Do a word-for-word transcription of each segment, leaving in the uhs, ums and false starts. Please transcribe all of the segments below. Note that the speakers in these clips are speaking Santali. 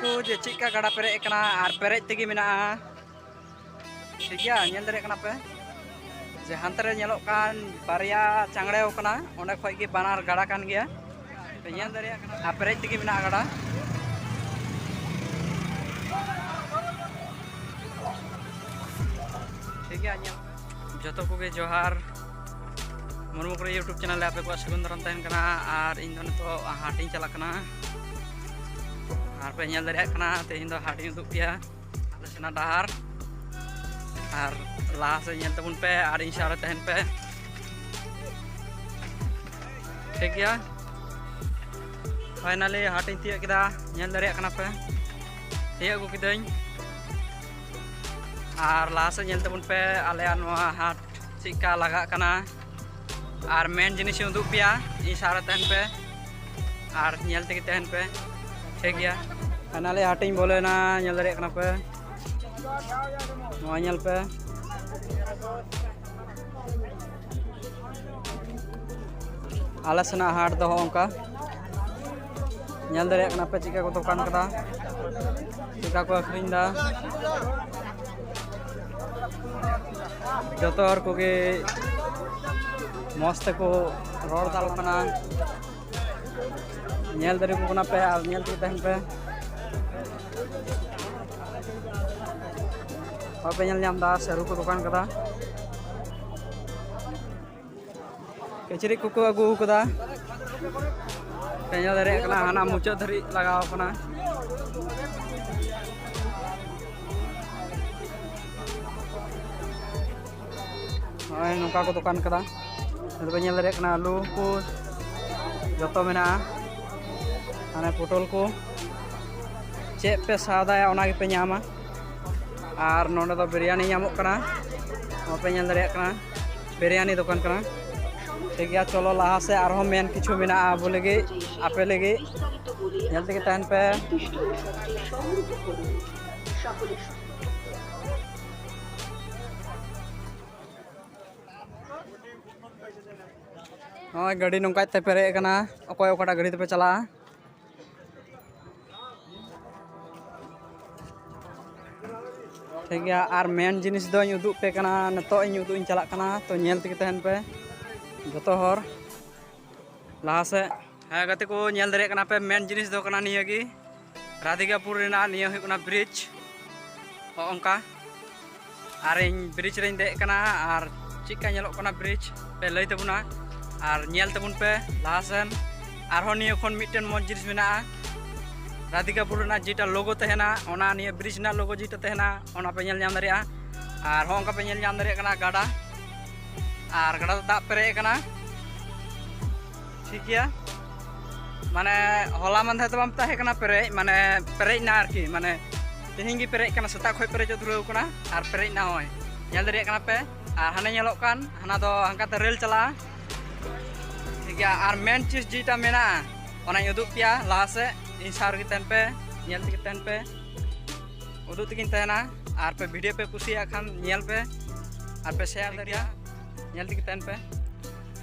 ᱠᱚ ᱡᱮ ᱪᱮᱫ ᱞᱮᱠᱟ ᱜᱟᱰᱟ ᱯᱮᱨᱮᱡ ᱟᱠᱟᱱᱟ ᱟᱨ ᱯᱮᱨᱮᱡ ᱛᱮᱜᱮ ᱢᱮᱱᱟᱜᱼᱟ᱾ ᱴᱷᱤᱠ ᱜᱮᱭᱟ, ᱧᱮᱞ ᱫᱟᱲᱮᱭᱟᱜ ᱠᱟᱱᱟ ᱯᱮ ᱡᱮ ᱦᱟᱱᱛᱮ ᱨᱮ ᱧᱮᱞᱚᱜ ᱠᱟᱱ ᱵᱟᱨᱭᱟ ᱪᱟᱝᱲᱮᱣ ᱠᱟᱱᱟ, ᱚᱸᱰᱮ ᱠᱷᱚᱡ ᱜᱮ ᱵᱟᱱᱟᱨ ᱜᱟᱰᱟ ᱠᱟᱱ ᱜᱮᱭᱟ᱾ ᱯᱮ ᱧᱮᱞ ᱫᱟᱲᱮᱭᱟᱜ ᱠᱟᱱᱟ ᱟᱨ ᱯᱮᱨᱮᱡ ᱛᱮᱜᱮ ᱢᱮᱱᱟᱜᱼᱟ ᱜᱟᱰᱟ᱾ ᱴᱷᱤᱠ ᱜᱮᱭᱟ, ᱧᱮᱞ ᱡᱚᱛᱚ ᱠᱚᱜᱮ ᱡᱚᱦᱟᱨ᱾ ᱢᱩᱨᱢᱩ ᱠᱩᱲᱤ YouTube ᱪᱮᱱᱮᱞ ᱨᱮ ᱟᱯᱮ ᱠᱚᱣᱟᱜ ᱥᱟᱹᱜᱩᱱ ᱫᱟᱨᱟᱢ ᱛᱟᱦᱮᱱ ᱠᱟᱱᱟ᱾ ᱟᱨ ᱤᱧ ᱫᱚ ᱱᱤᱛᱚᱜ ᱦᱟᱴ ᱤᱧ ᱪᱟᱞᱟᱜ ᱠᱟᱱᱟ᱾ ᱟᱨ ᱯᱮ ᱧᱮᱞ ᱫᱟᱲᱮᱭᱟᱜ ᱠᱟᱱᱟ, ᱛᱮᱦᱮᱧ ᱫᱚ ᱦᱟᱴ ᱤᱧ ᱩᱫᱩᱜ ᱯᱮᱭᱟ ᱟᱞᱮ ᱥᱮᱱᱟᱜ ᱰᱟᱦᱟᱨ᱾ ᱟᱨ ᱞᱟᱦᱟ ᱥᱮᱫ ᱧᱮᱞ ᱛᱟᱵᱚᱱ ᱯᱮ ᱟᱨ ᱤᱧ ᱥᱟᱶ ᱨᱮ ᱛᱟᱦᱮᱱ ᱯᱮ᱾ ᱴᱷᱤᱠ ᱜᱮᱭᱟ, finally ᱦᱟᱴ ᱤᱧ ᱛᱤᱭᱳᱜ ᱠᱮᱫᱟ᱾ ᱧᱮᱞ ᱫᱟᱲᱮᱭᱟᱜ ᱠᱟᱱᱟ ᱯᱮ, ᱛᱤᱭᱳᱜ ᱟᱹᱜᱩ ᱠᱤᱫᱟᱹᱧ᱾ ᱟᱨ ᱞᱟᱦᱟ ᱥᱮᱫ ᱧᱮᱞ ᱛᱟᱵᱚᱱ ᱯᱮ ᱟᱞᱮᱭᱟᱜ ᱱᱚᱣᱟ ᱦᱟᱴ ᱪᱮᱫᱠᱟ ᱞᱟᱜᱟᱜ ᱠᱟᱱᱟ᱾ ᱟᱨ ᱢᱮᱱ ᱡᱤᱱᱤᱥ ᱤᱧ ᱩᱫᱩᱜ ᱯᱮᱭᱟ, ᱤᱧ ᱥᱟᱶ ᱨᱮ ᱛᱟᱦᱮᱱ ᱯᱮ ᱟᱨ ᱧᱮᱞ ᱛᱮᱜᱮ ᱛᱟᱦᱮᱱ ᱯᱮ᱾ ᱴᱷᱤᱠ ᱜᱮᱭᱟ, finally ᱦᱟᱴ ᱤᱧ ᱵᱚᱞᱚᱭᱮᱱᱟ᱾ ᱧᱮᱞ ᱫᱟᱲᱮᱭᱟᱜ ᱠᱟᱱᱟ ᱯᱮ, ᱱᱚᱣᱟ ᱧᱮᱞ ᱯᱮ᱾ ᱟᱞᱮ ᱥᱮᱱᱟᱜ ᱦᱟᱴ ᱫᱚ ᱦᱚᱸᱜᱼᱚ ᱱᱚᱝᱠᱟ᱾ ᱧᱮᱞ ᱫᱟᱲᱮᱭᱟᱜ ᱠᱟᱱᱟ ᱯᱮ ᱪᱮᱫᱠᱟ ᱠᱚ ᱫᱚᱠᱟᱱ ᱠᱟᱫᱟ, ᱪᱮᱫᱠᱟ ᱠᱚ ᱟᱹᱠᱷᱨᱤᱧ ᱫᱟ᱾ ᱡᱚᱛᱚ ᱦᱚᱲ ᱠᱚᱜᱮ ᱢᱚᱡᱽ ᱛᱮᱠᱚ ᱨᱚᱲ ᱫᱟᱲᱮᱭᱟᱜ ᱠᱟᱱᱟ᱾ ᱧᱮᱞ ᱫᱟᱲᱮ ᱠᱚ ᱠᱟᱱᱟ ᱯᱮ ᱟᱨ ᱧᱮᱞ ᱛᱮᱜᱮ ᱛᱟᱦᱮᱱ ᱯᱮ᱾ ᱵᱟᱯᱮ ᱧᱮᱞ ᱧᱟᱢ ᱮᱫᱟ, ᱥᱟᱹᱨᱩ ᱠᱚ ᱫᱚᱠᱟᱱ ᱠᱟᱫᱟ᱾ ᱠᱤᱪᱨᱤᱡ ᱠᱚᱠᱚ ᱟᱹᱜᱩ ᱟᱠᱟᱫᱟ᱾ ᱯᱮ ᱧᱮᱞ ᱫᱟᱲᱮᱭᱟᱜ ᱠᱟᱱᱟ, ᱦᱟᱱᱟ ᱢᱩᱪᱟᱹᱫ ᱫᱷᱟᱹᱨᱤᱡ ᱞᱟᱜᱟᱣ ᱟᱠᱟᱱᱟ᱾ ᱱᱚᱜᱼᱚᱭ ᱱᱚᱝᱠᱟ ᱠᱚ ᱫᱚᱠᱟᱱ ᱠᱟᱫᱟ᱾ ᱱᱚᱰᱮ ᱯᱮ ᱧᱮᱞ ᱫᱟᱲᱮᱭᱟᱜ ᱠᱟᱱᱟ, ᱟᱹᱞᱩ ᱠᱚ ᱡᱚᱛᱚ ᱢᱮᱱᱟᱜᱼᱟ᱾ ᱦᱟᱱᱮ ᱯᱚᱴᱚᱞ ᱠᱚ, ᱪᱮᱫ ᱯᱮ ᱥᱟᱣᱫᱟᱭᱟ ᱚᱱᱟ ᱜᱮᱯᱮ ᱧᱟᱢᱟ᱾ ᱟᱨ ᱱᱚᱰᱮ ᱫᱚ ᱵᱤᱨᱭᱟᱱᱤ ᱧᱟᱢᱚᱜ ᱠᱟᱱᱟ, ᱱᱚᱣᱟ ᱯᱮ ᱧᱮᱞ ᱫᱟᱲᱮᱭᱟᱜ ᱠᱟᱱᱟ, ᱵᱤᱨᱭᱟᱱᱤ ᱫᱚᱠᱟᱱ ᱠᱟᱱᱟ᱾ ᱴᱷᱤᱠ ᱜᱮᱭᱟ, ᱪᱚᱞᱚ ᱞᱟᱦᱟ ᱥᱮᱫ ᱟᱨᱦᱚᱸ ᱢᱮᱱ ᱠᱤᱪᱷᱩ ᱢᱮᱱᱟᱜᱼᱟ ᱟᱵᱚ ᱞᱟᱹᱜᱤᱫ, ᱟᱯᱮ ᱞᱟᱹᱜᱤᱫ, ᱧᱮᱞ ᱛᱮᱜᱮ ᱛᱟᱦᱮᱱ ᱯᱮ᱾ ᱱᱚᱜᱼᱚᱭ ᱜᱟᱹᱰᱤ ᱱᱚᱝᱠᱟ ᱛᱮ ᱯᱮᱨᱮᱡ ᱟᱠᱟᱱᱟ, ᱚᱠᱚᱭ ᱚᱠᱟᱴᱟᱜ ᱜᱟᱹᱰᱤ ᱛᱮᱯᱮ ᱪᱟᱞᱟᱜᱼᱟ? ᱴᱷᱤᱠ ᱜᱮᱭᱟ, ᱟᱨ ᱢᱮᱱ ᱡᱤᱱᱤᱥ ᱫᱚᱧ ᱩᱫᱩᱜ ᱯᱮ ᱠᱟᱱᱟ, ᱱᱤᱛᱚᱜ ᱤᱧ ᱩᱫᱩᱜ ᱤᱧ ᱪᱟᱞᱟᱜ ᱠᱟᱱᱟ, ᱛᱚ ᱧᱮᱞ ᱛᱮᱜᱮ ᱛᱟᱦᱮᱱ ᱯᱮ ᱡᱚᱛᱚ ᱦᱚᱲ ᱞᱟᱦᱟ ᱥᱮᱫ᱾ ᱦᱮᱸ ᱜᱟᱛᱮ ᱠᱚ, ᱧᱮᱞ ᱫᱟᱲᱮᱭᱟᱜ ᱠᱟᱱᱟ ᱯᱮ, ᱢᱮᱱ ᱡᱤᱱᱤᱥ ᱫᱚ ᱠᱟᱱᱟ ᱱᱤᱭᱟᱹ ᱜᱮ, ᱨᱟᱫᱷᱤᱠᱟᱯᱩᱨ ᱨᱮᱱᱟᱜ ᱱᱤᱭᱟᱹ ᱦᱩᱭᱩᱜ ᱠᱟᱱᱟ ᱵᱨᱤᱡᱽ᱾ ᱦᱚᱸᱜᱼᱚ ᱱᱚᱝᱠᱟ᱾ ᱟᱨ ᱤᱧ ᱵᱨᱤᱡᱽ ᱨᱮᱧ ᱫᱮᱡ ᱠᱟᱱᱟ, ᱟᱨ ᱪᱮᱫ ᱞᱮᱠᱟ ᱧᱮᱞᱚᱜ ᱠᱟᱱᱟ ᱵᱨᱤᱡᱽ ᱯᱮ ᱞᱟᱹᱭ ᱛᱟᱵᱚᱱᱟ, ᱟᱨ ᱧᱮᱞ ᱛᱟᱵᱚᱱ ᱯᱮ ᱞᱟᱦᱟ ᱥᱮᱱ᱾ ᱟᱨᱦᱚᱸ ᱱᱤᱭᱟᱹ ᱠᱷᱚᱱ ᱢᱤᱫᱴᱮᱱ ᱢᱚᱡᱽ ᱡᱤᱱᱤᱥ ᱢᱮᱱᱟᱜᱼᱟ, ᱨᱟᱫᱷᱤᱠᱟᱯᱩᱨ ᱨᱮᱱᱟᱜ ᱡᱮᱴᱟ ᱞᱳᱜᱳ ᱛᱟᱦᱮᱱᱟ, ᱚᱱᱟ ᱱᱤᱭᱟᱹ ᱵᱨᱤᱡᱽ ᱨᱮᱱᱟᱜ ᱞᱳᱜᱳ ᱡᱮᱴᱟ ᱛᱟᱦᱮᱱᱟ, ᱚᱱᱟ ᱯᱮ ᱧᱮᱞ ᱧᱟᱢ ᱫᱟᱲᱮᱭᱟᱜᱼᱟ᱾ ᱟᱨ ᱦᱚᱸ ᱚᱱᱠᱟ ᱯᱮ ᱧᱮᱞ ᱧᱟᱢ ᱫᱟᱲᱮᱭᱟᱜ ᱠᱟᱱᱟ ᱜᱟᱰᱟ, ᱟᱨ ᱜᱟᱰᱟ ᱫᱚ ᱫᱟᱜ ᱯᱮᱨᱮᱡ ᱟᱠᱟᱱᱟ᱾ ᱴᱷᱤᱠ ᱜᱮᱭᱟ, ᱢᱟᱱᱮ ᱦᱚᱞᱟ ᱢᱟᱫᱷᱮᱨ ᱫᱚ ᱵᱟᱝ ᱛᱟᱦᱮᱸ ᱠᱟᱱᱟ ᱯᱮᱨᱮᱡ, ᱢᱟᱱᱮ ᱯᱮᱨᱮᱡ ᱮᱱᱟ ᱟᱨᱠᱤ, ᱢᱟᱱᱮ ᱛᱮᱦᱮᱧ ᱜᱮ ᱯᱮᱨᱮᱡ ᱠᱟᱱᱟ, ᱥᱮᱛᱟᱜ ᱠᱷᱚᱱ ᱯᱮᱨᱮᱡᱚᱜ ᱫᱷᱩᱨᱟᱹᱣ ᱠᱟᱱᱟ ᱟᱨ ᱯᱮᱨᱮᱡ ᱮᱱᱟ᱾ ᱱᱚᱜᱼᱚᱭ ᱧᱮᱞ ᱫᱟᱲᱮᱭᱟᱜ ᱠᱟᱱᱟ ᱯᱮ, ᱟᱨ ᱦᱟᱱᱮ ᱧᱮᱞᱚᱜ ᱠᱟᱱ ᱦᱟᱱᱟ ᱫᱚ ᱦᱟᱱᱠᱟᱛᱮ ᱨᱮᱹᱞ ᱪᱟᱞᱟᱜᱼᱟ᱾ ᱴᱷᱤᱠ ᱜᱮᱭᱟ, ᱟᱨ ᱢᱮᱱ ᱪᱤᱡᱽ ᱡᱮᱴᱟ ᱢᱮᱱᱟᱜᱼᱟ ᱚᱱᱟᱧ ᱩᱫᱩᱜ ᱯᱮᱭᱟ ᱞᱟᱦᱟ ᱥᱮᱫ, ᱤᱧ ᱥᱟᱶ ᱨᱮᱜᱮ ᱛᱟᱦᱮᱱ ᱯᱮ, ᱧᱮᱞ ᱛᱮᱜᱮ ᱛᱟᱦᱮᱱ ᱯᱮ, ᱩᱫᱩᱜ ᱛᱮᱜᱮᱧ ᱛᱟᱦᱮᱱᱟ᱾ ᱟᱨ ᱯᱮ ᱵᱷᱤᱰᱤᱭᱳ ᱯᱮ ᱠᱩᱥᱤᱭᱟᱜ ᱠᱷᱟᱱ ᱧᱮᱞ ᱯᱮ, ᱟᱨ ᱯᱮ ᱥᱮᱭᱟᱨ ᱫᱟᱲᱮᱭᱟᱜᱼᱟ, ᱧᱮᱞ ᱛᱮᱜᱮ ᱛᱟᱦᱮᱱ ᱯᱮ᱾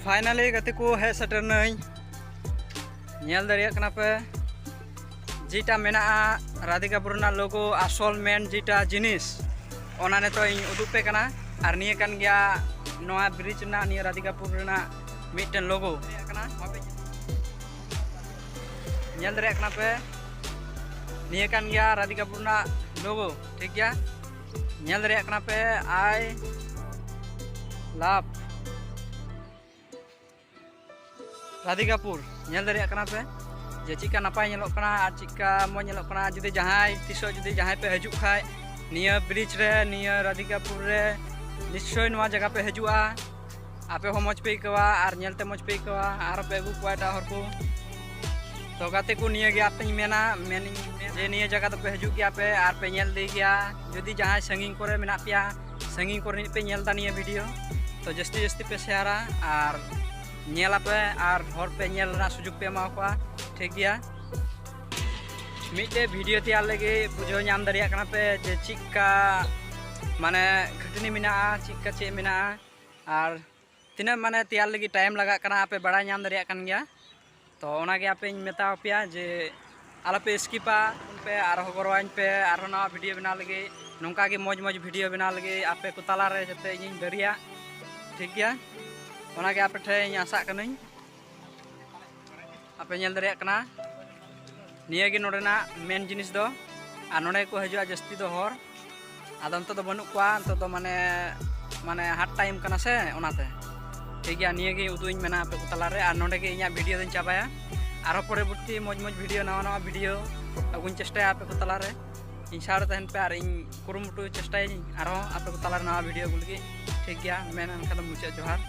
ᱯᱷᱟᱭᱱᱟᱞᱤ ᱜᱟᱛᱮ ᱠᱚ ᱦᱮᱡ ᱥᱮᱴᱮᱨ ᱱᱟᱹᱧ, ᱧᱮᱞ ᱫᱟᱲᱮᱭᱟᱜ ᱠᱟᱱᱟ ᱯᱮ ᱡᱮᱴᱟ ᱢᱮᱱᱟᱜᱼᱟ ᱨᱟᱫᱷᱤᱠᱟᱯᱩᱨ ᱨᱮᱱᱟᱜ ᱞᱳᱜᱳ, ᱟᱥᱚᱞ ᱢᱮᱱ ᱡᱮᱴᱟ ᱡᱤᱱᱤᱥ, ᱚᱱᱟ ᱱᱤᱛᱚᱜ ᱤᱧ ᱩᱫᱩᱜ ᱯᱮ ᱠᱟᱱᱟ᱾ ᱟᱨ ᱱᱤᱭᱟᱹ ᱠᱟᱱ ᱜᱮᱭᱟ ᱱᱚᱣᱟ ᱵᱨᱤᱡᱽ ᱨᱮᱱᱟᱜ, ᱱᱤᱭᱟᱹ ᱨᱟᱫᱷᱤᱠᱟᱯᱩᱨ ᱨᱮᱱᱟᱜ ᱢᱤᱫᱴᱮᱱ ᱞᱳᱜᱳ ᱠᱟᱱᱟ, ᱧᱮᱞ ᱫᱟᱲᱮᱭᱟᱜ ᱠᱟᱱᱟ ᱯᱮ, ᱱᱤᱭᱟᱹ ᱠᱟᱱ ᱜᱮᱭᱟ ᱨᱟᱫᱷᱤᱠᱟᱯᱩᱨ ᱨᱮᱱᱟᱜ ᱞᱳᱜᱳ᱾ ᱴᱷᱤᱠ ᱜᱮᱭᱟ, ᱧᱮᱞ ᱫᱟᱲᱮᱭᱟᱜ ᱠᱟᱱᱟ ᱯᱮ, I love ᱨᱟᱫᱷᱤᱠᱟᱯᱩᱨ᱾ ᱧᱮᱞ ᱫᱟᱲᱮᱭᱟᱜ ᱠᱟᱱᱟ ᱯᱮ ᱡᱮ ᱪᱮᱫᱠᱟ ᱱᱟᱯᱟᱭ ᱧᱮᱞᱚᱜ ᱠᱟᱱᱟ ᱟᱨ ᱪᱮᱫᱠᱟ ᱢᱚᱡᱽ ᱧᱮᱞᱚᱜ ᱠᱟᱱᱟ᱾ ᱡᱩᱫᱤ ᱡᱟᱦᱟᱸᱭ ᱛᱤᱥᱚᱜ ᱡᱩᱫᱤ ᱡᱟᱦᱟᱸᱭ ᱯᱮ ᱦᱤᱡᱩᱜ ᱠᱷᱟᱡ ᱱᱤᱭᱟᱹ ᱵᱨᱤᱡᱽ ᱨᱮ, ᱱᱤᱭᱟᱹ ᱨᱟᱫᱷᱤᱠᱟᱯᱩᱨ ᱨᱮ, ᱱᱤᱥᱪᱳᱭ ᱱᱚᱣᱟ ᱡᱟᱭᱜᱟ ᱯᱮ ᱦᱤᱡᱩᱜᱼᱟ, ᱟᱯᱮ ᱦᱚᱸ ᱢᱚᱡᱽ ᱯᱮ ᱟᱹᱭᱠᱟᱹᱣᱟ ᱟᱨ ᱧᱮᱞ ᱛᱮ ᱢᱚᱡᱽ ᱯᱮ ᱟᱹᱭᱠᱟᱹᱣᱟ, ᱟᱨᱦᱚᱸ ᱯᱮ ᱟᱹᱜᱩ ᱠᱚᱣᱟ ᱮᱴᱟᱜ ᱦᱚᱲ ᱠᱚ᱾ ᱛᱚ ᱜᱟᱛᱮ ᱠᱚ, ᱱᱤᱭᱟᱹ ᱜᱮ ᱟᱯᱮᱧ ᱢᱮᱱᱟ, ᱢᱮᱱᱤᱧ ᱡᱮ ᱱᱤᱭᱟᱹ ᱡᱟᱭᱜᱟ ᱫᱚᱯᱮ ᱦᱤᱡᱩᱜ ᱜᱮᱭᱟ ᱯᱮ ᱟᱨ ᱯᱮ ᱧᱮᱞ ᱤᱫᱤ ᱜᱮᱭᱟ᱾ ᱡᱩᱫᱤ ᱡᱟᱦᱟᱸᱭ ᱥᱟᱺᱜᱤᱧ ᱠᱚᱨᱮ ᱢᱮᱱᱟᱜ ᱯᱮᱭᱟ, ᱥᱟᱺᱜᱤᱧ ᱠᱚᱨᱮ ᱯᱮ ᱧᱮᱞ ᱮᱫᱟ ᱱᱤᱭᱟᱹ ᱵᱷᱤᱰᱤᱭᱳ, ᱛᱚ ᱡᱟᱹᱥᱛᱤ ᱡᱟᱹᱥᱛᱤ ᱯᱮ ᱥᱮᱭᱟᱨᱟ ᱟᱨ ᱧᱮᱞ ᱟᱯᱮ ᱟᱨ ᱦᱚᱲ ᱯᱮ ᱧᱮᱞ ᱨᱮᱱᱟᱜ ᱥᱩᱡᱳᱜᱽ ᱯᱮ ᱮᱢᱟ ᱠᱚᱣᱟ᱾ ᱴᱷᱤᱠ ᱜᱮᱭᱟ, ᱢᱤᱫᱴᱮᱡ ᱵᱷᱤᱰᱤᱭᱳ ᱛᱮᱭᱟᱨ ᱞᱟᱹᱜᱤᱫ ᱵᱩᱡᱷᱟᱹᱣ ᱧᱟᱢ ᱫᱟᱲᱮᱭᱟᱜ ᱠᱟᱱᱟ ᱯᱮ ᱡᱮ ᱪᱮᱫᱠᱟ ᱢᱟᱱᱮ ᱠᱷᱟᱹᱴᱟᱹᱱᱤ ᱢᱮᱱᱟᱜᱼᱟ, ᱪᱮᱫᱠᱟ ᱪᱮᱫ ᱢᱮᱱᱟᱜᱼᱟ, ᱟᱨ ᱛᱤᱱᱟᱹᱜ ᱢᱟᱱᱮ ᱛᱮᱭᱟᱨ ᱞᱟᱹᱜᱤᱫ ᱴᱟᱭᱤᱢ ᱞᱟᱜᱟᱜ ᱠᱟᱱᱟ ᱟᱯᱮ ᱵᱟᱲᱟᱭ ᱧᱟᱢ ᱫᱟᱲᱮᱭᱟᱜ ᱠᱟᱱ ᱜᱮᱭᱟ᱾ ᱛᱚ ᱚᱱᱟᱜᱮ ᱟᱯᱮᱧ ᱢᱮᱛᱟ ᱟᱯᱮᱭᱟ ᱡᱮ ᱟᱞᱚᱯᱮ ᱥᱠᱤᱯᱟ, ᱯᱮ ᱟᱨᱦᱚᱸ ᱜᱚᱲᱚᱣᱟᱹᱧ ᱯᱮ, ᱟᱨᱦᱚᱸ ᱱᱟᱣᱟ ᱵᱷᱤᱰᱤᱭᱳ ᱵᱮᱱᱟᱣ ᱞᱟᱹᱜᱤᱫ, ᱱᱚᱝᱠᱟ ᱜᱮ ᱢᱚᱡᱽ ᱢᱚᱡᱽ ᱵᱷᱤᱰᱤᱭᱳ ᱵᱮᱱᱟᱣ ᱞᱟᱹᱜᱤᱫ ᱟᱯᱮ ᱠᱚ ᱛᱟᱞᱟᱨᱮ ᱡᱟᱛᱮ ᱤᱧᱤᱧ ᱫᱟᱲᱮᱭᱟᱜ, ᱴᱷᱤᱠ ᱜᱮᱭᱟ? ᱚᱱᱟᱜᱮ ᱟᱯᱮ ᱴᱷᱮᱱ ᱤᱧ ᱟᱥᱟᱜ ᱠᱟᱹᱱᱟᱹᱧ᱾ ᱟᱯᱮ ᱧᱮᱞ ᱫᱟᱲᱮᱭᱟᱜ ᱠᱟᱱᱟ, ᱱᱤᱭᱟᱹ ᱜᱮ ᱱᱚᱰᱮᱱᱟᱜ ᱢᱮᱱ ᱡᱤᱱᱤᱥ ᱫᱚ᱾ ᱟᱨ ᱱᱚᱰᱮ ᱠᱚ ᱦᱤᱡᱩᱜᱼᱟ ᱡᱟᱹᱥᱛᱤ ᱫᱚ ᱦᱚᱲ, ᱟᱫᱚ ᱱᱤᱛᱚᱜ ᱫᱚ ᱵᱟᱹᱱᱩᱜ ᱠᱚᱣᱟ, ᱱᱤᱛᱚᱜ ᱫᱚ ᱢᱟᱱᱮ ᱢᱟᱱᱮ ᱦᱟᱴ ᱴᱟᱭᱤᱢ ᱠᱟᱱᱟ ᱥᱮ, ᱚᱱᱟᱛᱮ᱾ ᱴᱷᱤᱠ ᱜᱮᱭᱟ, ᱱᱤᱭᱟᱹ ᱜᱮ ᱩᱫᱩᱜ ᱤᱧ ᱢᱮᱱᱟ ᱟᱯᱮ ᱠᱚ ᱛᱟᱞᱟᱨᱮ, ᱟᱨ ᱱᱚᱰᱮ ᱜᱮ ᱤᱧᱟᱹᱜ ᱵᱷᱤᱰᱤᱭᱳ ᱫᱚᱧ ᱪᱟᱵᱟᱭᱟ᱾ ᱟᱨᱦᱚᱸ ᱯᱚᱨᱚᱵᱚᱨᱛᱤ ᱢᱚᱡᱽ ᱢᱚᱡᱽ ᱵᱷᱤᱰᱤᱭᱳ, ᱱᱟᱣᱟ ᱱᱟᱣᱟ ᱵᱷᱤᱰᱤᱭᱳ ᱟᱹᱜᱩᱧ ᱪᱮᱥᱴᱟᱭᱟ ᱟᱯᱮ ᱠᱚ ᱛᱟᱞᱟᱨᱮ᱾ ᱤᱧ ᱥᱟᱶ ᱨᱮ ᱛᱟᱦᱮᱱ ᱯᱮ ᱟᱨ ᱤᱧ ᱠᱩᱨᱩᱢᱩᱴᱩ ᱪᱮᱥᱴᱟᱭᱟᱹᱧ ᱟᱨᱦᱚᱸ ᱟᱯᱮ ᱠᱚ ᱛᱟᱞᱟᱨᱮ ᱱᱟᱣᱟ ᱵᱷᱤᱰᱤᱭᱳ ᱟᱹᱜᱩ ᱞᱟᱹᱜᱤᱫ᱾ ᱴᱷᱤᱠ ᱜᱮᱭᱟ, ᱢᱮᱱ ᱮᱱᱠᱷᱟᱱ ᱫᱚ ᱢᱩᱪᱟᱹᱫ ᱡᱚᱦᱟᱨ᱾